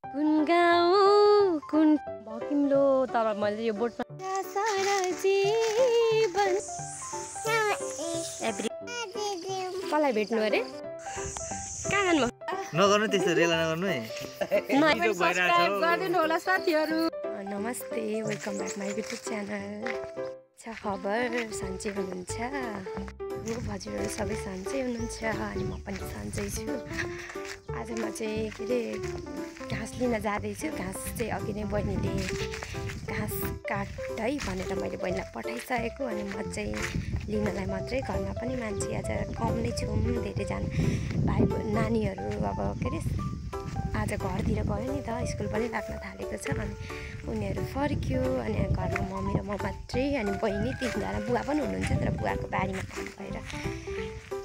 कुन गाउँ कुन भकिम्लो तर मैले यो बोटमा कसलाई भेट्नु अरे कहाँ जानु नगर्नु त्यस्तो रेला नगर्नु है सब्स्क्राइब गरिदिनु होला साथीहरू। नमस्ते, welcome back my YouTube channel. खबर सन्चै हुनुहुन्छ? हजुरहरू सबै सन्चै हुनुहुन्छ अनि म पनि सन्चै छु। आज म चाहिँ के अरे घाँस लिन जाँदैछु। घाँस चाहिँ अघि नै बहिनीले घाँस काट है भनेर मैले बहिनीलाई पठाइसकेको अनि म चाहिँ लिनलाई मात्रै। घरमा पनि मान्छे आज कम नै छौँ, धेरैजना भाइ नानीहरू अब के अरे आज घरतिर गयो नि त, स्कुल पनि लाग्न थालेको छ अनि उनीहरू फर्क्यो अनि घरमा मम्मी र म मात्रै अनि बहिनी तिनजना। बुवा पनि हुनुहुन्छ तर बुवाको बारीमा काम भएर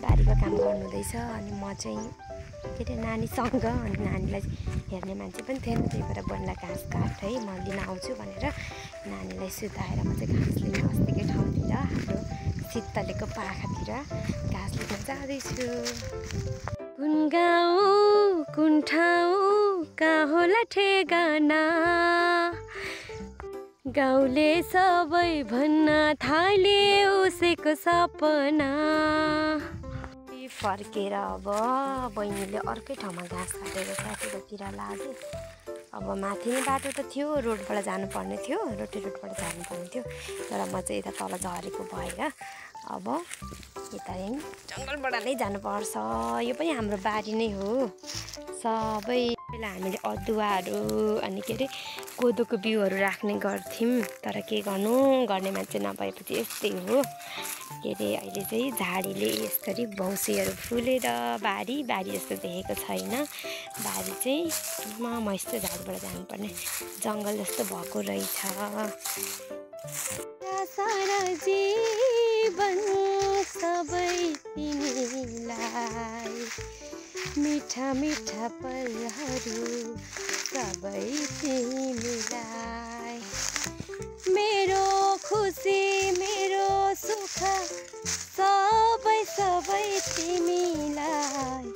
बारीमा काम गर्नुहुँदैछ अनि म चाहिँ के अरे नानीसँग अनि नानीलाई हेर्ने मान्छे पनि थिएन, त्यही भएर बहिनीलाई घाँस काट है म लिन आउँछु भनेर नानीलाई सुताएर म चाहिँ घाँस लिन अस्तिकै ठाउँतिर हाम्रो शीतलेको पाखातिर घाँस लिन जाँदैछु। कुन गाउँ कुन ठाउँ कहाँ होला ठेगाना, गाउँले सबै भन्न थाले उसैको सपना। फर्केर अब बहिनीले अर्कै ठाउँमा घाँस काटेर साथीकोतिर लाग्यो। अब माथि नै बाटो त थियो, रोडबाट जानुपर्ने थियो, रोडबाट जानुपर्ने थियो, तर म चाहिँ यता तल झरेको भएर अब यता जङ्गलबाट नै जानुपर्छ। यो पनि हाम्रो बारी नै हो सबै। पहिला हामीले अदुवाहरू अनि के अरे कोदोको बिउहरू राख्ने गर्थ्यौँ, तर के गर्नु गर्ने मान्छे नभएपछि यस्तै हो के अरे। अहिले चाहिँ झाडीले यसरी बौसीहरू फुलेर बारी जस्तो देखेको छैन। बारी चाहिँ मस्त झाडीबाट जानुपर्ने जङ्गल जस्तो भएको रहेछ। सारा जीवन सबै तिमीलाई, मिठा मिठा पलहरू सबै तिमीलाई, मेरो खुसी मेरो सुख सबै तिमीलाई,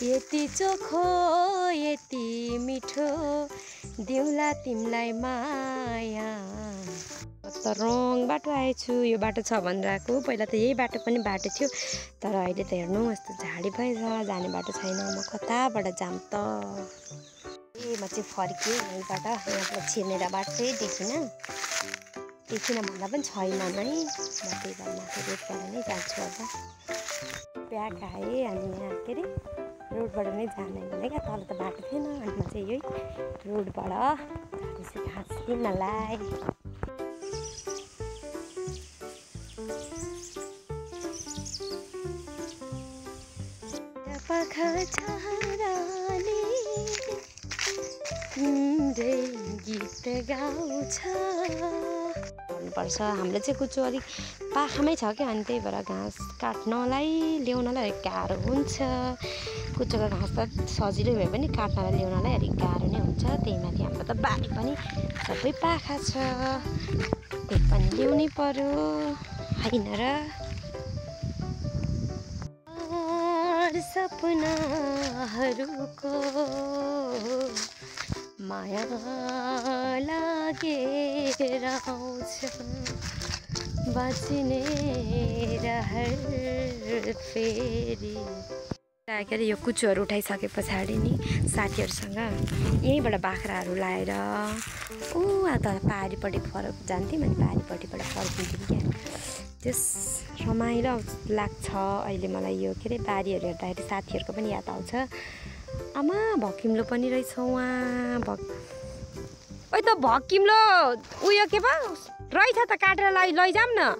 यति चोखो यति मिठो दिउँला तिमीलाई माया। त रङ बाटो आएछु, यो बाटो छ भनेर आएको। पहिला त यही बाटो पनि बाटो थियो, तर अहिले त हेर्नु यस्तो झाडी भएछ, जाने बाटो छैन। म कताबाट जाम त? म चाहिँ फर्केँ यहीँबाट, यहाँबाट छिर्नेर बाटै देखिनँ भन्दा पनि छैन नै। म त्यही भएर माथि रोडबाट नै जान्छु। अब ब्याग आएँ अनि यहाँ के अरे रोडबाट नै जाने भने क्या, तल त बाटो थिएन अनि म चाहिँ यही रोडबाट जाँदैछु घाँस लिनलाई। पाखा छाराले तिम्रै गीत गाउँछ भन्नुपर्छ। हाम्रो चाहिँ कुचो अलिक पाखामै छ क्या, अनि त्यही भएर घाँस काट्नलाई ल्याउनलाई अलिक गाह्रो हुन्छ। कुचोको घाँस त सजिलै भए पनि काट्नलाई ल्याउनलाई अलिक गाह्रो नै हुन्छ। त्यही माथि हाम्रो त बारी पनि सबै पाखा छ, त्यही पनि ल्याउनै पर्यो होइन र। सपनाहरूको माया लागेर आउँछ, बाँच्ने रहर फेरि। के अरे यो कुचोहरू उठाइसके पछाडि नि साथीहरूसँग यहीँबाट बाख्राहरू लाएर ऊ त पारिपट्टि जान्थ्यौँ अनि पारिपट्टिबाट फर्किन्थ्यौँ क्या। त्यस रमाइलो लाग्छ अहिले मलाई यो के अरे बारीहरू हेर्दाखेरि। साथीहरूको पनि याद आउँछ। आमा भकिम्लो पनि रहेछ उहाँ ओइ त भकिम्लो उयो के पो रहेछ त, काटेर लैजाऊँ न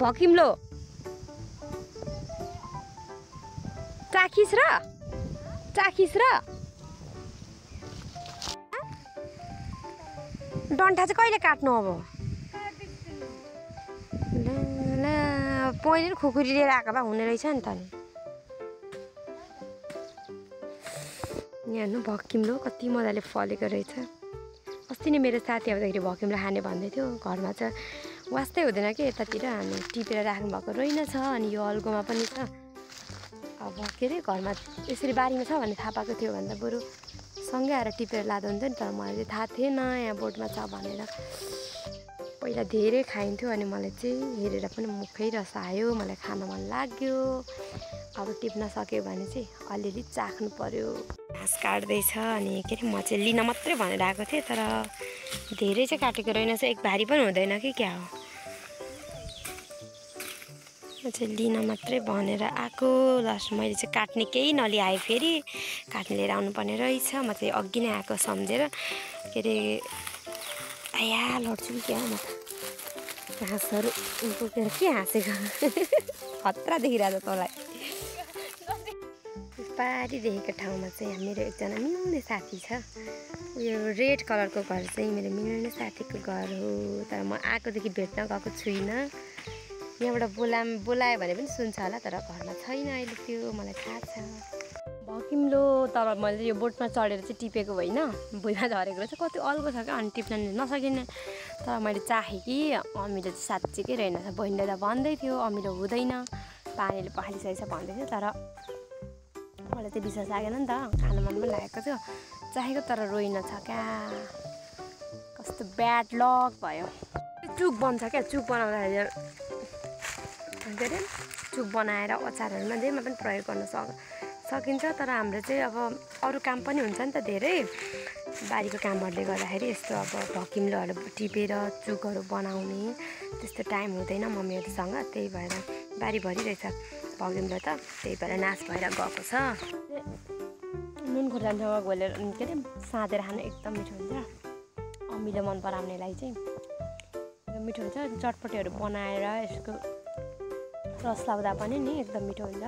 भकिम्लो। चाखिस र डन्ठा चाहिँ कहिले काट्नु? अब पहिले खुकुरी लिएर आएको भए हुने रहेछ नि त। यहाँ हेर्नु भकिम्लो कति मजाले फलेको रहेछ। अस्ति नै मेरो साथी आउँदाखेरि भकिम्लो खाने भन्दै थियो। घरमा चाहिँ वास्तै हुँदैन कि यतातिर, अनि टिपेर राख्नु भएको रहेनछ। अनि यो अल्गोमा पनि छ। अब के अरे घरमा यसरी बारीमा छ भन्ने थाहा पाएको थियो भन्दा बरु सँगै आएर टिपेर लाँदा हुन्थ्यो नि, तर मलाई चाहिँ थाहा थिएन यहाँ बोटमा छ भनेर। पहिला धेरै खाइन्थ्यो अनि मलाई चाहिँ हेरेर पनि मुखै रस आयो, मलाई खान मन लाग्यो। अब टिप्न सक्यो भने चाहिँ अलिअलि चाख्नु पर्यो। घाँस काट्दैछ अनि के अरे म चाहिँ लिन मात्रै भनेर आएको थिएँ, तर धेरै चाहिँ काटेको रहेनछ, एक भारी पनि हुँदैन कि क्या हो। म चाहिँ लिन मात्रै भनेर आएको। लास्ट मैले चाहिँ काट्ने केही नलिआएँ, फेरि काट्ने लिएर आउनुपर्ने रहेछ। म चाहिँ अघि नै आएको सम्झेर के अरे आया लड्छु कि क्या म त। घाँसहरू बोकेर के हाँसेको खतरा देखिरहेको तँलाई। पारिदेखेको ठाउँमा चाहिँ मेरो एकजना मिल्ने साथी छ। उयो रेड कलरको घर चाहिँ मेरो मिल्ने साथीको घर हो, तर म आएकोदेखि भेट्न गएको छुइनँ। यहाँबाट बोलायो भने पनि सुन्छ होला, तर घरमा छैन अहिले, त्यो मलाई थाहा छ। भकिम्लो, तर मैले यो बोटमा चढेर चाहिँ टिपेको होइन, भुइँमा झरेको रहेछ, कति अल्गो छ क्या, अनि टिप्न नसकिने। तर मैले चाहेँ कि अमिलो चाहिँ साँच्चीकै रहेनछ। बहिनीले त भन्दै थियो अमिलो हुँदैन, पानीले पखालिसकेछ भन्दै थियो, तर मलाई चाहिँ विश्वास लागेन नि त, खान मन पनि लागेको थियो चाहेको, तर रोइनछ क्या। कस्तो ब्याड लक भयो। चुक बन्छ क्या, चुक बनाउँदाखेरि के अरे चुक बनाएर अचारहरूमा जेमा पनि प्रयोग गर्न सकिन्छ। तर हाम्रो चाहिँ अब अरू काम पनि हुन्छ नि त धेरै, बारीको कामहरूले गर्दाखेरि यस्तो अब भकिम्लोहरू टिपेर चुकहरू बनाउने त्यस्तो टाइम हुँदैन मम्मीहरूसँग। त्यही भएर बारी भरिरहेछ भकिम्लो त, त्यही भएर नाश भएर गएको छ। नुन खोर्सानीसँग घोलेर के अरे साँधेर खानु एकदम मिठो हुन्छ। अमिलो मन पराउनेलाई चाहिँ एकदम मिठो हुन्छ। चटपटीहरू बनाएर यसको रस लाउँदा पनि नि एकदम मिठो हुन्छ।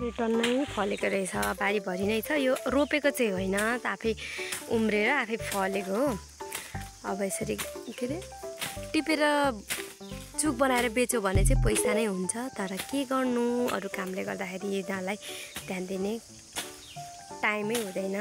टन्नै फलेको रहेछ, बारीभरि नै छ। यो रोपेको चाहिँ होइन, आफै उम्रेर आफै फलेको हो। अब यसरी के अरे टिपेर चुक बनाएर बेच्यो भने चाहिँ पैसा नै हुन्छ, तर के गर्नु, अरू कामले गर्दाखेरि यिनीहरूलाई ध्यान दिने टाइमै हुँदैन।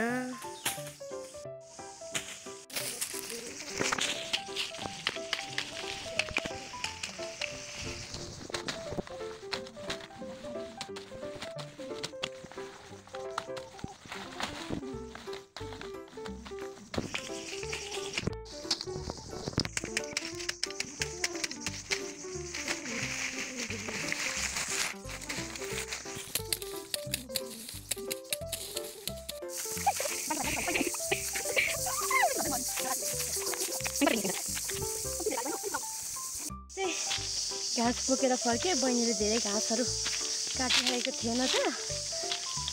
घाँस बोकेर फर्केँ, बहिनीले धेरै घाँसहरू काटिरहेको थिएन त,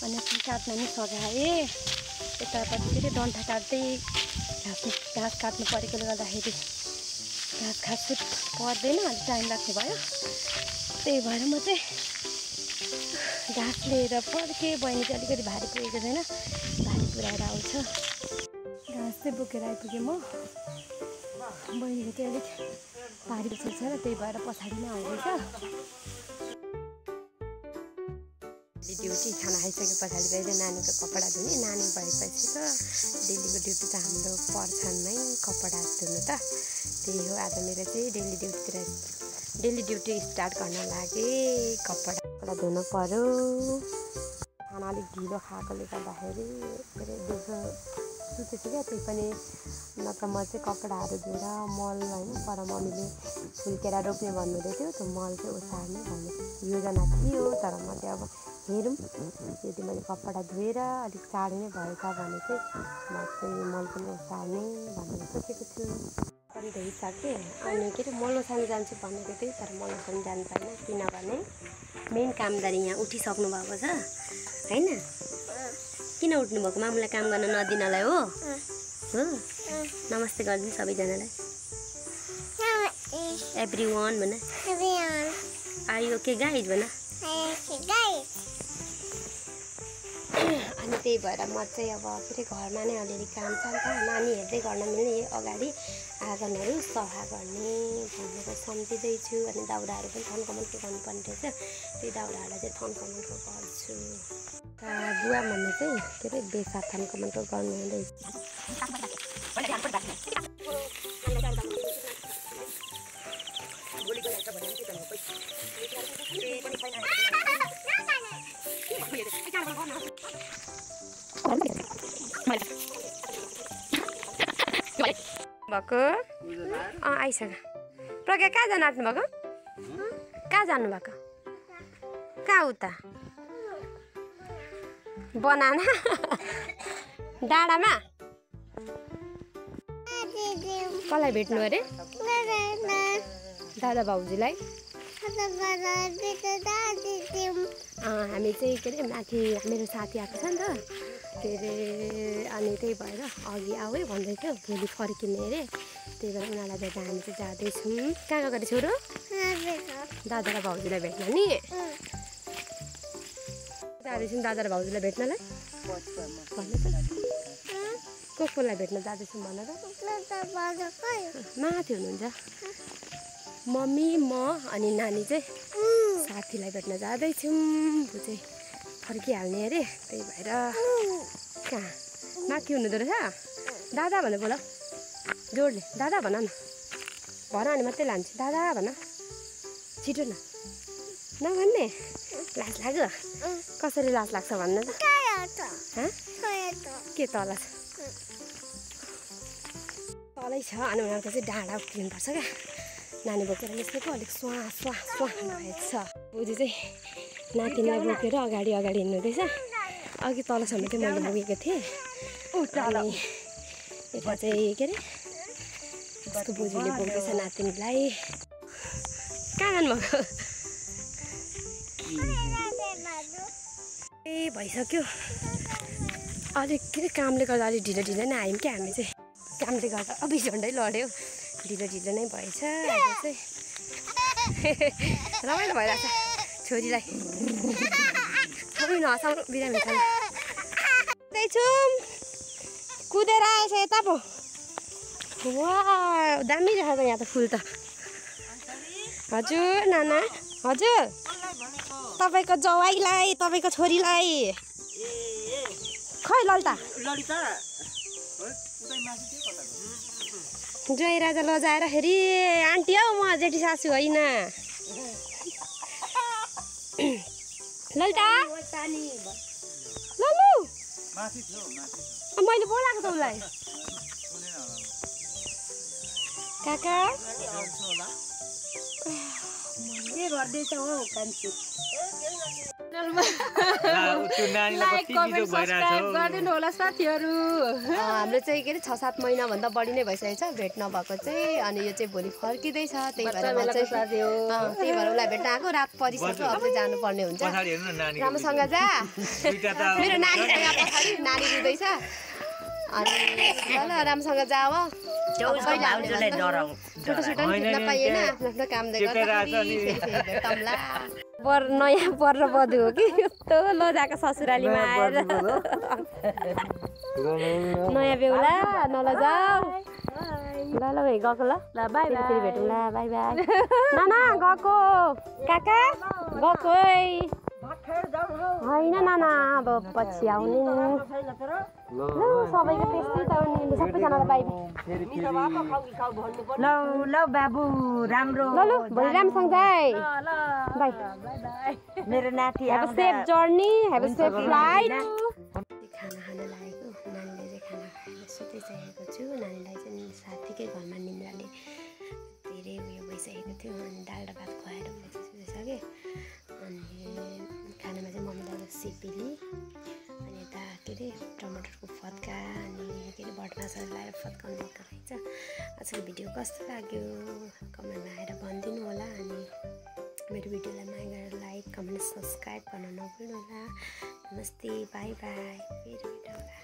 अनि काट्न नि सघाएँ। यतापट्टि के अरे डन्ठा काट्दै घाँस काट्नु परेकोले गर्दाखेरि घाँस खासै पर्दैन, अलिक टाइम लाग्ने भयो। त्यही भएर म चाहिँ घाँस लिएर फर्केँ। बहिनी चाहिँ अलिकति भारी पुगेको छैन, भारी पुऱ्याएर आउँछ। घाँस चाहिँ बोकेर आइपुगेँ म। बहिनीको चाहिँ अलिक भारी छ र त्यही भएर पछाडि नै आउँदैछ। ड्युटी खाना खाइसके पछाडि चाहिँ नानीको कपडा धुने। नानी भएपछि त डेलीको ड्युटी त हाम्रो पर्छ नै कपडा धुनु त। त्यही हो, आज मेरो चाहिँ डेली ड्युटी स्टार्ट गर्न लागेँ। कपडा धुनु पर्यो। खाना अलिक ढिलो खाएकोले गर्दाखेरि के अरे दिउँसो सुतेछु क्या, त्यही पनि नत्र म चाहिँ कपडाहरू धुएर मल होइन, पर मम्मीले फुल्केर रोप्ने भन्नुहुँदै थियो, त्यो मल चाहिँ ओसार्ने भन्ने योजना थियो। तर म चाहिँ अब हेरौँ, यदि मैले कपडा धोएर अलिक चाँडै नै भएछ भने चाहिँ म चाहिँ मल पनि ओसार्ने भनेर सोचेको छु। पनि धोइसकेँ अनि के अरे मल ओसार्नु जान्छु भनेको थिएँ, तर मल ओसार्नु जानु पाइनँ किनभने मेन कामदारी यहाँ उठिसक्नु भएको छ होइन। किन उठ्नु भएको? मामुलाई काम गर्न नदिनलाई हो? हो, नमस्ते गरिदिनु सबैजनालाई। एभ्रीवन भन। आर यु ओके गाइज भन। अनि त्यही भएर म चाहिँ अब फेरि घरमा नै अलिअलि काम छ नि त, नानी हेर्दै गर्न मिल्ने अगाडि आँगनहरू सफा गर्ने भनेर सम्झिँदैछु। अनि दाउराहरू पनि थन्कमन्को गर्नुपर्ने रहेछ, त्यही दाउराहरूलाई चाहिँ थन्कमन्को गर्छु। बुवा भन्ने चाहिँ के अरे बेसा थन्कमन्को गर्नु हुँदैछ। भएको आइसक्यो प्रज्ञा कहाँ जानु आँट्नु भएको कहाँ जानुभएको कहाँ उता बनाना डाँडामा कसलाई भेट्नु अरे दादा भाउजूलाई हामी चाहिँ के अरे माथि मेरो साथी आएको छ नि त के अरे अनि त्यही भएर अघि आऊ है भन्दै थियो भोलि फर्किने अरे त्यही भएर उनीहरूलाई भेट्न हामी चाहिँ जाँदैछौँ कहाँ गएको अरे छोरो दादा र भाउजूलाई भेट्न नि जाँदैछौँ दादा र भाउजूलाई भेट्नलाई भन्नु त कसलाई भेट्न जाँदैछौँ भन त माथि हुनुहुन्छ मम्मी म अनि नानी चाहिँ साथीलाई भेट्न जाँदैछौँ ऊ चाहिँ फर्किहाल्ने अरे त्यही भएर कहाँ माथि हुनुहुँदो रहेछ दादा भनेर बोल जोडले दादा भन न भन अनि मात्रै लान्छु दादा भन छिटो न नभन्ने लाज लाग्यो कसरी लाज लाग्छ भन्नु त के तल छ तलै छ अनि उनीहरूको चाहिँ डाँडा उक्लिनुपर्छ क्या नानी बोकेर निस्केको अलिक स्वा स्वा स्वा भएछ बोजू चाहिँ नातिनीलाई बोकेर अगाडि हिँड्नुहुँदैछ अघि तलसम्म चाहिँ मैले बोकेको थिएँ अनि यता चाहिँ के अरे यस्तो बोजूले बोक्दैछ नातिनीलाई कहाँ जानुभएको ए भइसक्यो अलिक के अरे कामले गर्दा अलिक ढिलो नै आयौँ क्या हामी चाहिँ कामले गर्दा अब 20 घन्टै लड्यो ढिलो नै भएछ आज चाहिँ रमाइलो भइरहेछ छोरीलाई नहसाउनु बिरामी खाँदैछु कुदेर आएछ यता पो वा दामी रहेछ यहाँ त फुल त हजुर नाना हजुर तपाईँको जवाइलाई तपाईँको छोरीलाई खै ललिता जय राजा लजाएर आन्टी हौ म जेठी सासू होइन ललिता ललु मैले बोलाएको त उसलाई काका के गर्दैछ हौ कान्छी गरिदिनु होला साथीहरू हाम्रो चाहिँ के अरे 6-7 महिनाभन्दा बढी नै भइसकेको छ भेट नभएको चाहिँ अनि यो चाहिँ भोलि फर्किँदैछ त्यही भएर उसलाई भेट्न आएको रात परिसक्यो अब चाहिँ जानुपर्ने हुन्छ राम्रोसँग जा मेरो नानी यहाँ पछाडि नानी रुँदैछ अनि ल राम्रोसँग जा अब फोटो पनि खिच्न पाइएन आफ्नो कामले गर्दा नयाँ बर र बधु हो कि यस्तो लजाको ससुरालीमा आएर नयाँ बेहुला नलजाऊ ल भाइ गएको ल बाई बाई फेरि भेटौँ ल बाई बाई नाना गएको काका गएको है होइन नाना अब पछि आउने ल सबैको त्यस्तै त सबैजनालाई बाई ल बाबु राम्रो ल भोलि राम्रोसँग जाए बाई मेरो नाति have a safe journey have a safe flight खाना खान लागेको नानीलाई चाहिँ खाना खाएर सुताइसकेको छु नानीलाई चाहिँ साथीकै घरमा निन्द्राले धेरै उयो भइसकेको थियो अनि दाल र भात खुवाएर मैले सुतिसकेँ अनि खानामा चाहिँ मम्मीलाई सिपिली अनि यता के अरे टमाटरको फत्का अनि के अरे भटमासहरू लगाएर फत्काउनु भएको रहेछ आजको भिडियो कस्तो लाग्यो कमेन्टमा आएर भनिदिनु होला अनि मेरो भिडियोलाई माया गरेर लाइक कमेन्ट सब्सक्राइब गर्न नभुल्नु होला नमस्ते बाई बाई फेरि भेटौँला